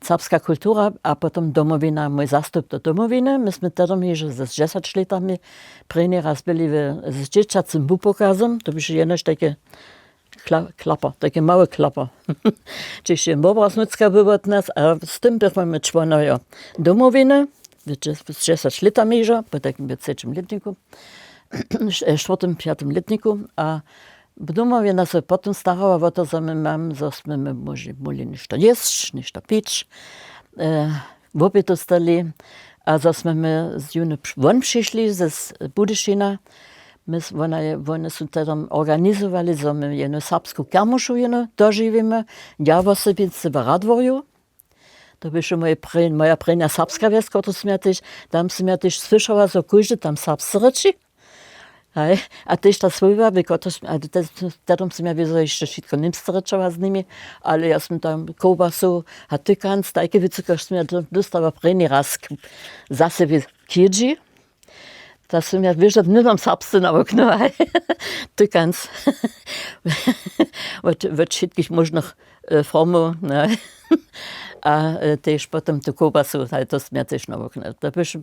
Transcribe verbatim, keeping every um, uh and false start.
Serbska kultura a potom Domowina, mój zastup do Domowiny. My smy tehdom hižo z dźesać lětami prěni raz byli w, z dźěćacym bupokazom, to běše jenož tajke kla, klapa, tajke małe klapa. Hdźež je wobraz nutřka był wot nas a z tym bychmy my čłonojo Domowiny, z dźesać lětami hižo, po takim w třećim lětniku, štwórtym pjatym lětniku a Domowina so potom starała wo to, zo my mam, zo smy my móhli něšto jěsć, něšto pić, wopyt dóstali. A zo smy my z jónu won přišli z Budyšina. My, wone su tehdom organizowali, zo my jenu serbsku kermušu jenu dožiwimy. Ja wosebitnje w Radworju. To běše moja prěnja serbska wjes, kotruž smy ja tež, tam smy ja tež słyšała, zo kóždy tam serbsce rěči. Haj. A tež ta swójba, tehdom smy ja wězo hišće wšitko němsce rěčała z nimi, ale ja smy tam kołbasu a tykanc tajke wěcy, kotruž smy ja dóstała prěni raz zase w k jědźi. To smy ja wězo hnydom serbsce nawuknyła. Tykanc wot wšitkich móžnych formow. A tež potom tu kołbasu, haj, to smy ja tež nawuknyła. To běše